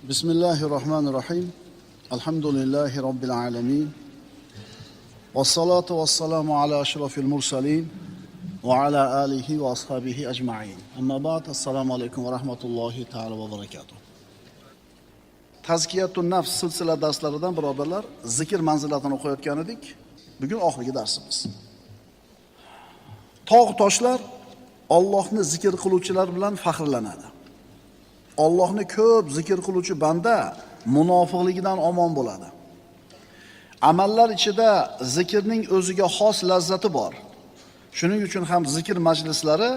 Bismillahirrohmanirrohim. Alhamdulillahi robbil alamin. Vassalatu vassalamu ala ashrafil mursalin va ala alihi va ashabihi ajma'in. Amma ba'd. Assalomu alaykum va rahmatullohi ta'ala va barakatuh. Tazkiyatun nafs silsila darslaridan birodarlar zikr manzilatini o'qiyotgan edik. Bugun oxirgi darsimiz. Tog' toshlar Allohni zikr qiluvchilar bilan faxrlanadi. Allohni ko'p zikr qiluvchi banda munofiqligidan omon bo'ladi. Amallar ichida zikrning o'ziga xos lazzati bor. Shuning uchun ham zikr majlislari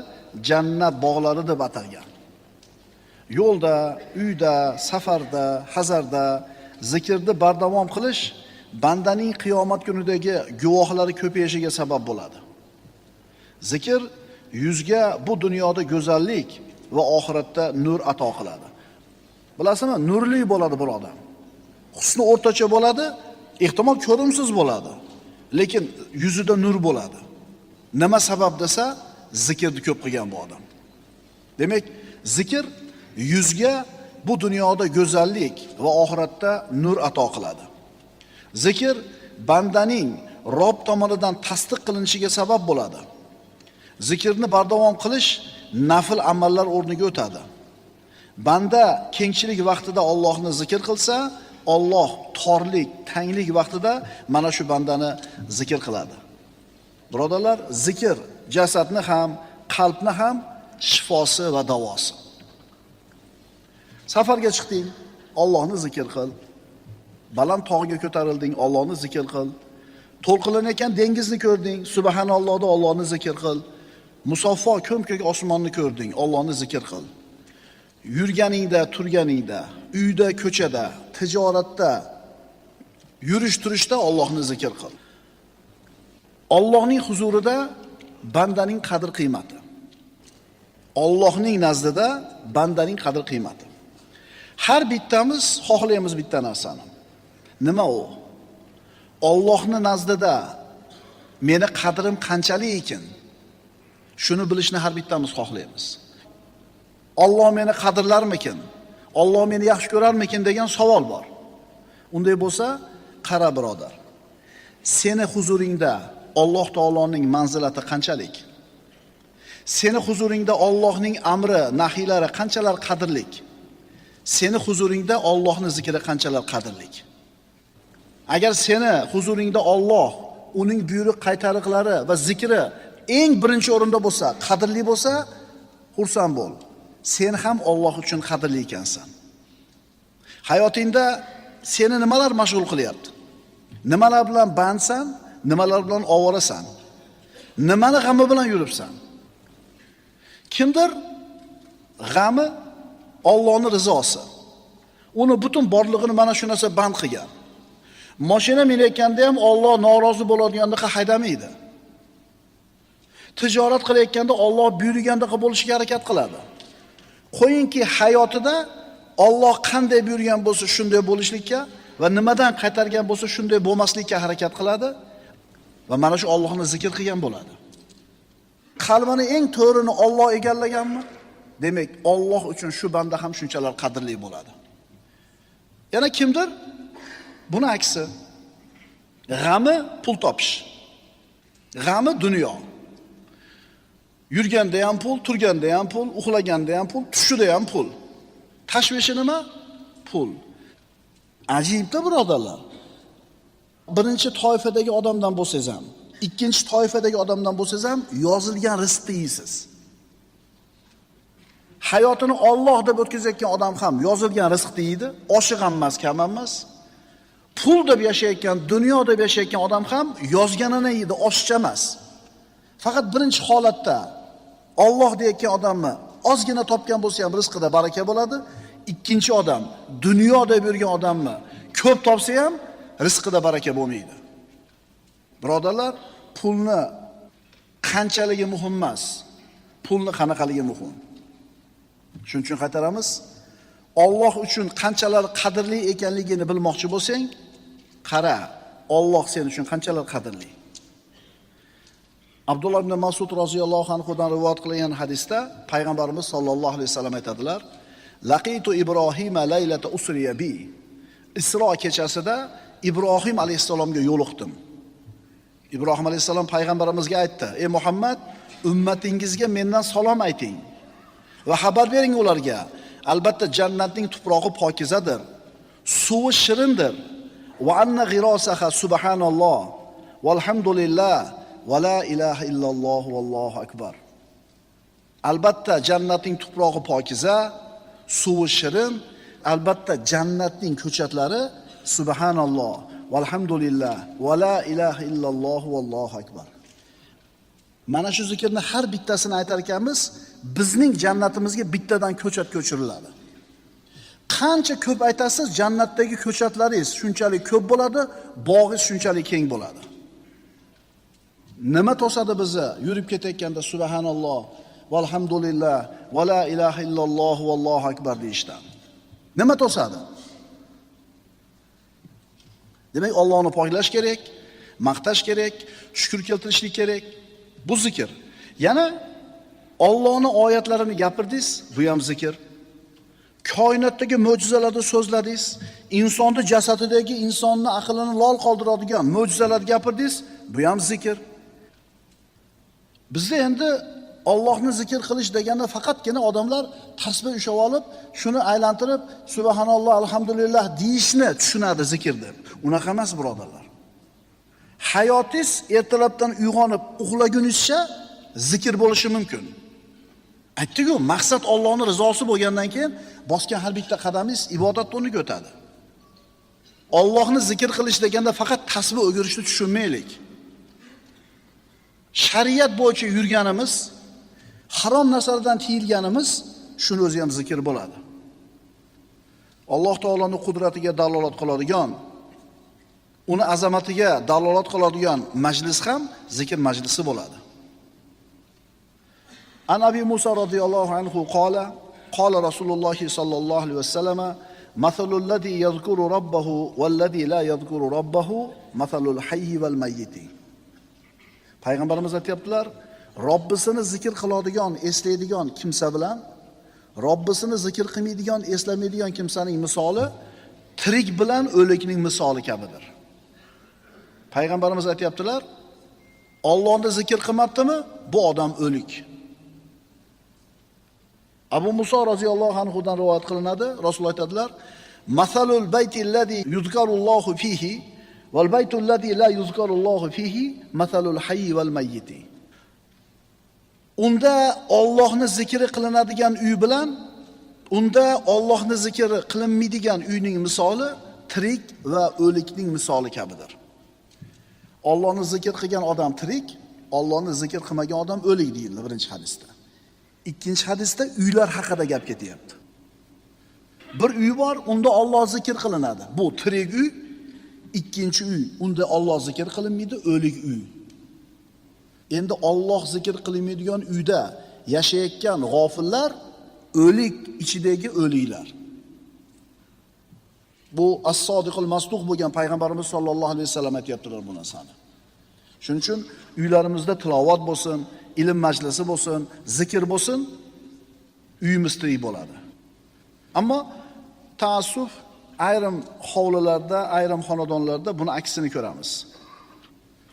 jannat bog'lari deb atalgan. Yo'lda, uyda, safarda, hazarda zikrni bardavom qilish bandaning qiyomat kunidagi guvohlari ko'payishiga sabab bo'ladi. Zikr yuzga bu dunyoda go'zallik va oxiratda nur ato qiladi. Bilasizmi, nurli bo'ladi bir odam. Husni o'rtacha bo'ladi, ehtimol ko'rimsiz bo'ladi, lekin yuzida nur bo'ladi. Nima sabab desa, zikrni ko'p qilgan bu odam. Demak, zikr yuzga bu dunyoda go'zallik va oxiratda nur ato qiladi. Zikr bandaning Rob tomonidan tasdiq qilinishiga sabab bo'ladi. Zikrni bardavom qilish nafl amallar o'rniga o'tadi. Banda kengchilik vaqtida Allohni zikr qilsa, Alloh torlik, tanglik vaqtida mana shu bandani zikr qiladi. Birodarlar, zikr jasadni ham, qalbni ham shifosi va davosi. Safarga chiqding, Allohni zikr qil. Baland tog'ga ko'tarilding, Allohni zikr qil. To'lqinlanayotgan dengizni ko'rding, subhanallohda Allohni zikr qil. Musaffo ko'm-ko'k osmonni ko'rding, Allohni zikr qil. Yurganingda, turganingda, uyda, ko'chada, tijoratda, yurish turishda Allohni zikr qil. Allohning huzurida bandaning qadr qiymati. Allohning nazdida bandaning qadr qiymati. Har bittamiz xohlaymiz bitta narsani. Nima u? Allohning nazdida meni qadrim qanchalik ekan? Shuni bilishni har bittamiz xohlaymiz. Alloh meni qadrlarmikin? Alloh meni yaxshi ko'rarmikin degan savol bor. Unday bo'lsa, qara birodar. Seni huzuringda Alloh taoloning manzilati qanchalik? Seni huzuringda Allohning amri, nahiylari qanchalar qadrlik? Seni huzuringda Allohning zikri qanchalar qadrlik? Agar seni huzuringda Alloh, uning buyruq qaytariqlari va zikri eng birinchi o'rinda bo'lsa, qadrli bo'lsa, xursand bo'l. Sen ham Alloh uchun qadrli ekansan. Hayotingda seni nimalar mashg'ul qilyapti? Nimalar bilan bandsan, nimalar bilan ovorasan? Nimani g'ami bilan yuribsan? Kimdir g'ami Allohning rizosi. Uni butun borlig'ini mana shu narsa band qilgan. Mashina minayotganda ham Alloh norozi bo'ladigandaqa haydamaydi. Tijorat qilayotganda Alloh buyurgandaqa bo'lishiga harakat qiladi. Qo'yingki hayotida Alloh qanday buyurgan bo'lsa shunday bo'lishlikka va nimadan qaytargan bo'lsa shunday bo'lmaslikka harakat qiladi va mana shu Allohni zikr qilgan bo'ladi. Qalbini eng to'rini Alloh egallaganmi? Demak, Alloh uchun shu banda ham shunchalar qadrli bo'ladi. Yana kimdir buni aksi. G'ami pul topish. G'ami dunyo. Yurganda ham pul, turganda ham pul, uxlaganda ham pul, tushida ham pul. Tashvishi nima? Pul. Ajibda birodarlar. Birinchi toifadagi odamdan bo'lsangiz ham, ikkinchi toifadagi odamdan bo'lsangiz ham yozilgan rizqni yeysiz. Hayotini Alloh deb o'tkazayotgan odam ham yozilgan rizqni yeydi, oshiq ham emas, kam ham emas. Pul deb yashayotgan, dunyo deb yashayotgan odam ham yozganini yeydi, oshiqcha emas. Faqat birinchi holatda Alloh deyotgan odamni ozgina topgan bo'lsa ham rizqida baraka bo'ladi. Ikkinchi odam, dunyo deb yurgan odamni ko'p topsa ham rizqida baraka bo'lmaydi. Birodarlar, pulni qanchaligi muhim emas, pulni qanaqaligi muhim. Shuning uchun qaytaramiz. Alloh uchun qanchalar qadrli ekanligini bilmoqchi bo'lsang, qara, Alloh sen uchun qanchalar qadrli. Abdulloh ibn Mas'ud roziyallohu anhu dan rivoyat qilingan hadisda payg'ambarimiz sollallohu alayhi vasallam aytadilar: Laqitu Ibrohima laylata usriya bi. Isro kechasida Ibrohim alayhissalomga yo'liqdim. Ibrohim alayhissalom payg'ambarimizga aytdi: "Ey Muhammad, ummatingizga mendan salom ayting va xabar bering ularga. Albatta jannatning tuprog'i pokizadir, suvi shirindir. Va anna g'irosaha subhanalloh valhamdulillah va la ilaha illalloh vallohu akbar." Albatta jannatning tuprog'i pokiza, suvi shirin, albatta jannatning ko'chatlari subhanalloh valhamdulillah va la ilaha illalloh vallohu akbar. Mana shu zikrni har bittasini aytar ekanmiz, bizning jannatimizga bittadan ko'chat ko'chiriladi. Qancha ko'p aytasiz, jannatdagi ko'chatlaringiz shunchalik ko'p bo'ladi, bog'ingiz shunchalik keng bo'ladi. Nima to'sadi bizni yurib ketayotganda subhanalloh valhamdulillah va la ilaha illalloh vallohu akbar deyishdan? Nima to'sadi? Demak, Allohni poklash kerak, maqtash kerak, shukr keltirishlik kerak. Bu zikr. Yana Allohning oyatlarini gapirdingiz, bu ham zikr. Koinotdagi mo'jizalarni so'zladingiz, insonni jasadidagi insonni aqlini lol qoldiradigan mo'jizalarni gapirdingiz, bu ham zikr. Bizda endi Allohni zikr qilish deganda faqatgina odamlar tasbih ushlab olib, shuni aylantirib subhanalloh, alhamdulillah deyishni tushunadi zikr deb. Unaqa emas, birodarlar. Hayotingiz ertalabdan uyg'onib uxlaguningizcha zikr bo'lishi mumkin. Aytdik-ku, maqsad Allohning rizosi bo'lgandan keyin bosgan har bitta qadamingiz ibodat o'rniga o'tadi. Allohni zikr qilish deganda faqat tasbih o'girishni tushunmaylik. Shariat bo'yicha yurganimiz, harom narsalardan tiyilganimiz, shuni o'zi ham zikr bo'ladi. Alloh taoloning qudratiga dalolat qiladigan, uni azamatiga dalolat qiladigan majlis ham zikr majlisi bo'ladi. An Abi Musa radhiyallohu anhu qala, qala Rasululloh sallallohu alayhi vasallam, masalul ladhi yadhkuru robbahu wal ladhi la yadhkuru robbahu masalul hayyi wal mayyiti. Payg'ambarimiz aytibdilar, Robbisini zikr qiladigan, eslaydigan kimsa bilan Robbisini zikr qilmaydigan, eslamaydigan kimsaning misoli tirik bilan o'likning misoli kabidir. Payg'ambarimiz aytibdilar, Allohni zikr qilmabdimi? Bu odam o'lik. Abu Musa roziyallohu anhu dan rivoyat qilinadi. Rasululloh aytadilar: "Masalul baytillazi yuzkarullohu fihi val baytullazi la yuzkarullohu fihi masalul hayyi val mayyiti." Unda Allohni zikri qilinadigan uy bilan unda Allohni zikri qilinmaydigan uyning misoli tirik va o'likning misoli kabidir. Allohni zikr qilgan odam tirik, Allohni zikr qilmagan odam o'lik deyildi birinchi hadisda. Ikkinchi hadisda uylar haqida gap ketyapti. Bir uy bor, unda Alloh zikr qilinadi. Bu tirik uy. Ikkinchi uy, unda Alloh zikr qilinmaydi, o'lik uy. Endi Alloh zikr qilinmaydigan uyda yashayotgan g'ofillar o'lik ichidagi o'liklar. Bu as-sodiqul masduq bo'lgan payg'ambarimiz sollallohu alayhi vasallam aytayaptilar bu narsani. Shuning uchun uylarimizda tilovat bo'lsin, ilm majlisi bo'lsin, zikr bo'lsin, uyimiz tirik bo'ladi. Ammo taassuf ayrim hovlilarda, ayrim xonadonlarda buni aksini ko'ramiz.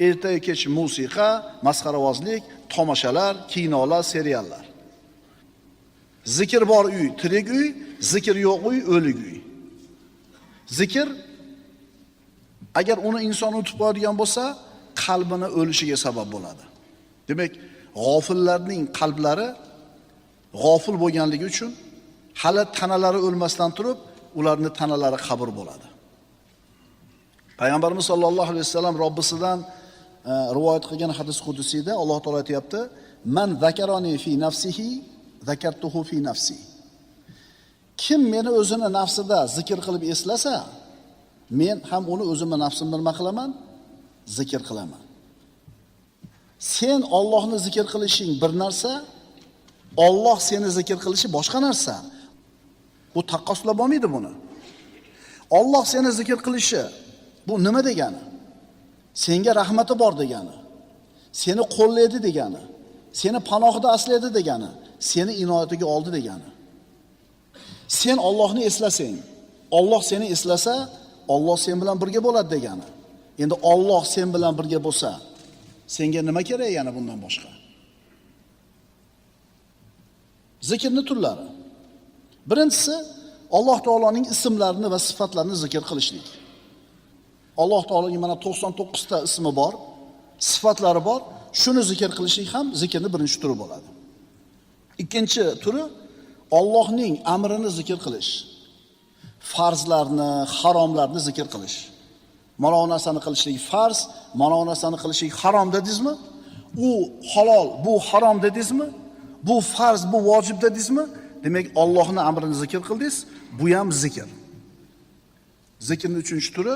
Ertaga kech musiqa, masxaravozlik, tomoshalar, kinolar, seriallar. Zikr bor uy, tirik uy, zikr yo'q uy, o'lik uy. Zikr agar uni inson unutib qo'yadigan bo'lsa, qalbini o'lishiga sabab bo'ladi. Demak, g'ofillarning qalblari g'ofil bo'lganligi uchun hali tanalari o'lmasdan turib, ularning tanalari qabr bo'ladi. Payg'ambarimiz sollallohu alayhi vasallam Robbisidan rivoyat qilgan hadis qudusiyda Alloh taolo aytayapti: "Man zakarani fi nafsihi zakartuhu fi nafsi." Kim meni o'zini nafsida zikr qilib eslasa, men ham uni o'zimni nafsimda nima qilaman? Zikr qilaman. Sen Allohni zikr qilishing bir narsa, Alloh seni zikr qilishi boshqa narsa. Bu taqqoslab bo'lmaydi buni. Alloh seni zikr qilishi bu nima degani? Senga rahmati bor degani. Seni qo'llaydi degani. Seni panohida aslaydi degani. Seni inoyatiga oldi degani. Sen Allohni eslasang, Alloh seni eslasa, Alloh sen bilan birga bo'ladi degani. Endi Alloh sen bilan birga bo'lsa, senga nima kerak yana bundan boshqa? Zikrning turlari. Birinchisi Alloh taoloning ismlarini va sifatlarini zikr qilishlik. Alloh taoloning mana 99 ta ismi bor, sifatlari bor. Shuni zikr qilishlik ham zikrning birinchi turi bo'ladi. Ikkinchi turi Allohning amrini zikr qilish. Farzlarni, haromlarni zikr qilish. Mana bu narsani qilishlik farz, mana bu narsani qilishlik harom dedingizmi? U halol, bu harom dedingizmi? Bu farz, bu vojib dedingizmi? Demak, Allohning amrini zikr qildingiz, bu ham zikr. Zikrning uchinchi turi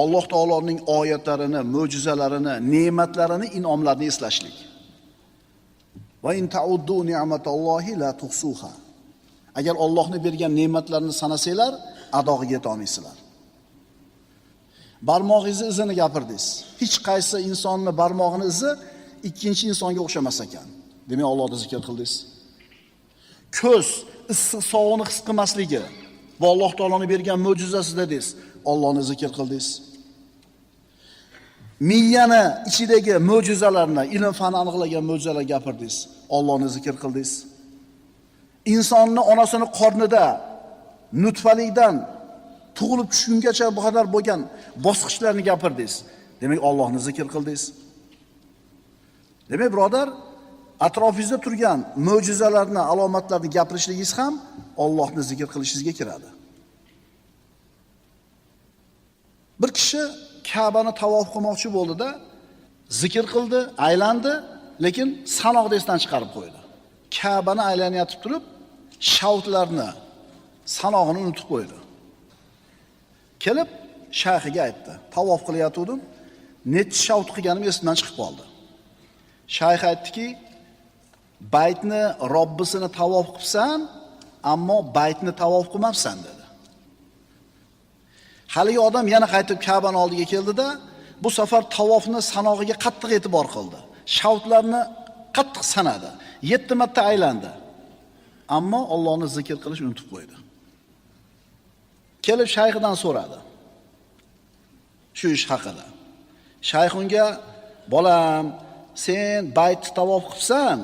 Alloh taoloning oyatlarini, mo'jizalarini, ne'matlarini, in'omlarini eslashlik. Va in ta'uddu ni'matallohi la tuhsuha. Agar Allohning bergan ne'matlarini sanasanglar, adog'iga yeta olmaysizlar. Barmog'ingizni izini gapirdingiz. Hech qaysi insonning barmog'ini izi ikkinchi insonga o'xshamas ekan. Demak, Allohni zikr qildingiz. Ko'z issiq sovuqni his qilmasligi va Alloh taoloning bergan mo'jizasi dedingiz. Allohni zikr qildingiz. Miyani ichidagi mo'jizalarni, ilm fan aniqlagan mo'jizalar gapirdingiz. Allohni zikr qildingiz. Insonni onasini qornida nutfalikdan tug'ilib tushgungacha bu qadar bo'lgan bosqichlarni gapirdingiz. Demak, Allohni zikr qildingiz. Demak, birodar, atrofingizda turgan mo'jizalarni, alomatlarni gapirishligingiz ham Allohni zikr qilishingizga kiradi. Bir kishi Ka'bani tavof qilmoqchi bo'ldi-da, zikr qildi, aylandi, lekin sanoqni esdan chiqarib qo'ydi. Ka'bani aylanayotib turib, shavtlarni, sanog'ini unutib qo'ydi. Kelib shayxiga aytdi: "Tavof qilayotgandim, necha shavt qilganim esimdan chiqib qoldi." Shayx aytdiki, "Baytni Robbisini tavof qilibsan, ammo baytni tavof qilmabsan" dedi. Haligi odam yana qaytib Ka'bani oldiga keldida, bu safar tavofni sanog'iga qattiq e'tibor qildi. Shavtlarni qattiq sanadi. 7 marta aylandi. Ammo Allohni zikr qilish unutib qo'ydi. Kelib shayxidan so'radi shu ish haqida. Shayx unga: "Bolam, sen baytni tavof qilibsan,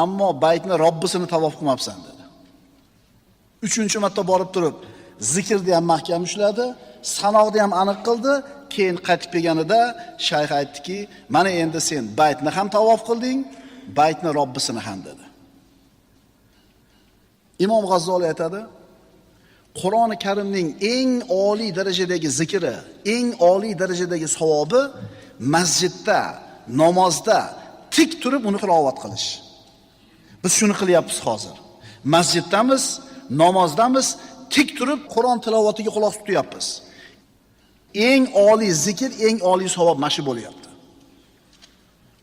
ammo baytni Robbisini tavof qilmabsan" dedi. 3-marta borib turib, zikrni ham mahkam ushladi, sanoqni ham aniq qildi. Keyin qaytib kelganida shayx aytdiki, "Mana endi sen baytni ham tavof qilding, baytni Robbisini ham" dedi. Imom G'azzoli aytadi, Qur'oni Karimning eng oliy darajadagi zikri, eng oliy darajadagi savobi masjidda, namozda tik turib uni tilovat qilish. Biz shuni qilyapmiz hozir. Masjiddamiz, namozdamiz, tik turib Qur'on tilovatiga quloq tutyapmiz. Eng oliy zikr, eng oliy savob mana shu bo'lyapti.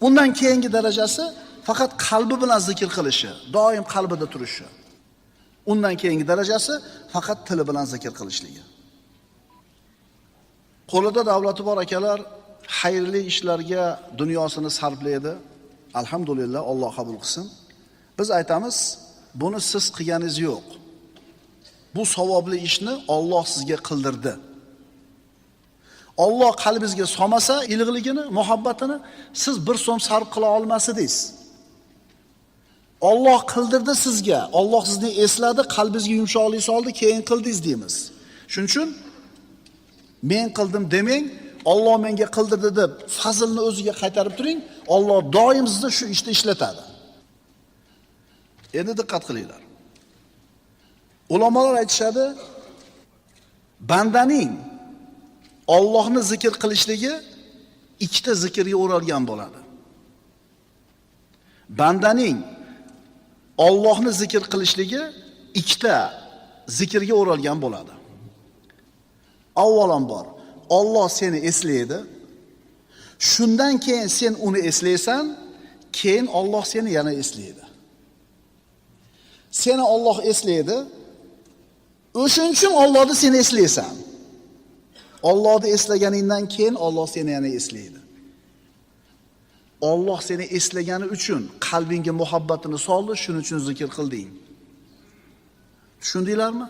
Undan keyingi darajasi faqat qalbi bilan zikr qilishi, doim qalbida turishi. Undan keyingi darajasi faqat tili bilan zikr qilishligi. Qo'lida davlati bor akalar xayrli ishlarga dunyosini sarflaydi. Alhamdulillah, Alloh qabul qilsin. Biz aytamiz, buni siz qilganingiz yo'q. Bu savobli ishni Alloh sizga qildirdi. Alloh qalbingizga solmasa iliqligini, muhabbatini siz bir so'm sarf qila olmas edingiz. Alloh qildirdi sizga. Alloh sizni esladi, qalbingizga yumshoqlik soldi, keyin qildingiz deymiz. Shuning uchun men qildim demang, Alloh menga qildirdi deb fazlni o'ziga qaytarib turing. Alloh doim sizni shu ishda ishlatadi. Endi diqqat qilinglar. Ulamolar aytishadi, bandaning Allohni zikr qilishligi ikkita zikrga o'ralgan bo'ladi. Bandaning Allohni zikr qilishligi ikkita zikrga o'ralgan bo'ladi. Avvalambor, Alloh seni eslaydi. Shundan keyin sen uni eslaysan, keyin Alloh seni yana eslaydi. Seni Alloh eslaydi. O'shuning uchun Allohni sen eslaysan. Allohni eslaganingdan keyin Alloh seni yana eslaydi. Alloh seni eslagani uchun qalbingga muhabbatini soldi, shuning uchun zikr qilding. Tushundinglarmi?